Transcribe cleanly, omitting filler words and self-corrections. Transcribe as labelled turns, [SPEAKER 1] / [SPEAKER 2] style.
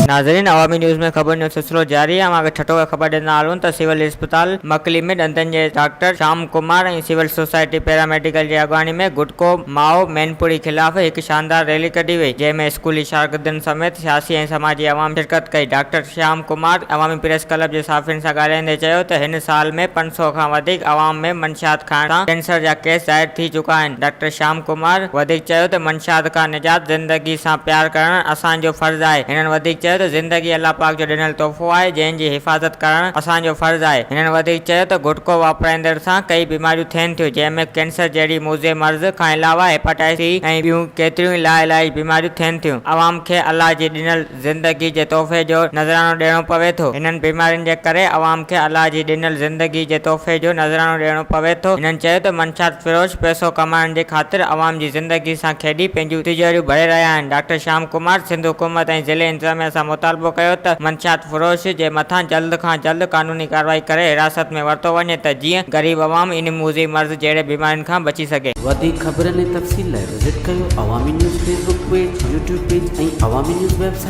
[SPEAKER 1] ناظرين عوامي نيوز ۾ خبرن جو سلسلو جاري آهي اوهان کي ٺٽو کان خبر ڏيندا هلون ته سول اسپتال مڪلي ۾ ڏندن جي doctor Shyam Kumar ۽ civil society paramedical جي اڳواڻي ۾ گٽڪو مائو مينپوري خلاف هڪ شاندار ريلي ڪڍي وئي جنهن ۾ اسڪولي شاگردن سميت سياسي ۽ سماجي عوام شرڪت ڪئي ڊاڪٽر شيام ڪمار عوامي پريس ڪلب جي صحافين سان ڳالهائيندي چيو ته هن سال ۾ 500 کان وڌيڪ عوام ۾ منشيات کائڻ سان ڪينسر جا ڪيس ظاهر ٿي چڪا آهن ڊاڪٽر شيام ڪمار وڌيڪ چيو ته منشيات کان نجات زندگي سان پيار ڪرڻ اسان جو فرض آهي. هنن وڌيڪ چيو ته زندگي الله پاڪ جو ڏنل تحفو آهي جنهن جي حفاظت ڪرڻ اسان جو فرض آهي. هنن وڌيڪ چيو ته گٽڪو واپرائيندڙ سان ڪئي بيماريون ٿين ٿيون جنهن ۾ ڪينسر جهڙي موذي مرض کان علاوه هيپاٽائس سي ۽ ٻيون ڪيتريون ئي لاعلاج بيماريون ٿين ٿيون. عوام کي الله جي ڏنل زندگي جي تحفي جو نذرانو ڏيڻو پوي ٿو. هنن بيمارين جي ڪري عوام کي الله جي ڏنل زندگي جي تحفي جو نذرانو ڏيڻو پوي ٿو. هنن چيو ته منشيات فروش پئسو ڪمائڻ جي خاطر عوام جي زندگي سان کيڏي پنهنجون تجوريون ڀري رهيا آهن. ڊاڪٽر شيام ڪمار سنڌ حڪومت ۽ ضلعي انتظاميا سان مطالبو ڪيو ته منشيات فروش جي مٿان جلد کان جلد قانوني ڪارروائي ڪري حراست ۾ ورتو وڃي ته جيئن غريب عوام ان موذي مرض جهڙي بيمارين کان بچي سگهي.
[SPEAKER 2] وڌيڪ خبرن ۽ تفصيل لاء وزٽ ڪيو Awami news Facebook page, YouTube page ۽ Awami news website.